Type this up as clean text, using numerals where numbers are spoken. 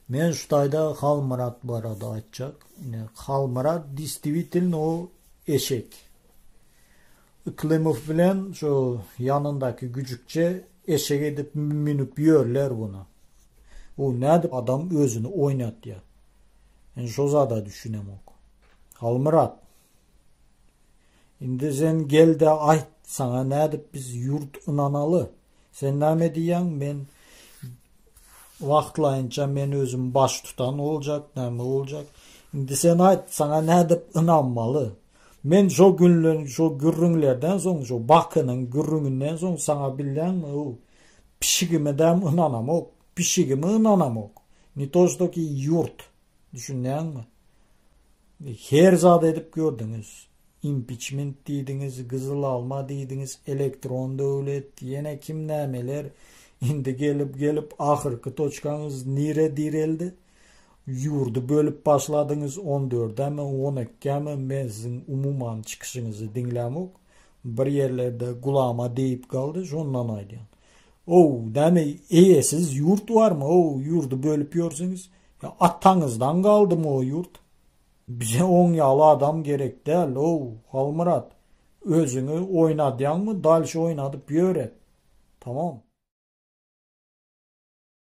Men şu taýda Halmyrat barada aýtjak. Ine Halmyrat distivitelno o eşek. Yklymow bilen şu ýanyndaky güjükçe eşek edip münüp ýörler buna. Bu nädip adam özüni oýnatýar. Men şo zada düşünemok. Halmyrat. Indi sen gel-de aýt, saňa nädip biz ýurt ynanaly? Sen näme diýýäň, men wagtlaýynça men özüm baştutan boljak, näme boljak? Indi sen aýt, saňa nädip ynanmaly? Men şo günler, şo gürrüňlerden soň, şo Bakynyň gürrüňinden soň saňa bilýäňmi, o pişigime-däm ynanamok, pişigime ynanamok. Ne to što ki ýurt. Düşünýäňmi? Her zat edip gördüňiz. Impiçment diýdiňiz, gyzyl alma diýdiňiz, elektron döwlet, ýene kim nämeler. Indi gelip gelip ahyrky toçkaňyz nire direldi? Ýurdy bölüp başladyňyz on dördemi, on ikkämi, men siziň umuman çykyşyňyzy diňlämok. Bir ýerlerde gulama diýip galdy, şondan aýdýan. Ow, näme eýesiz ýurt barmy, ow, ýurdy bölüp ýörsüňiz? Ýa ataňyzdan galdymy o ýurt? Bize oň ýaly adam gerek däl, ow, Halmyrat. Özüňi oýnadýaňmy, dalşy oýnadyp ýör et. Tamam.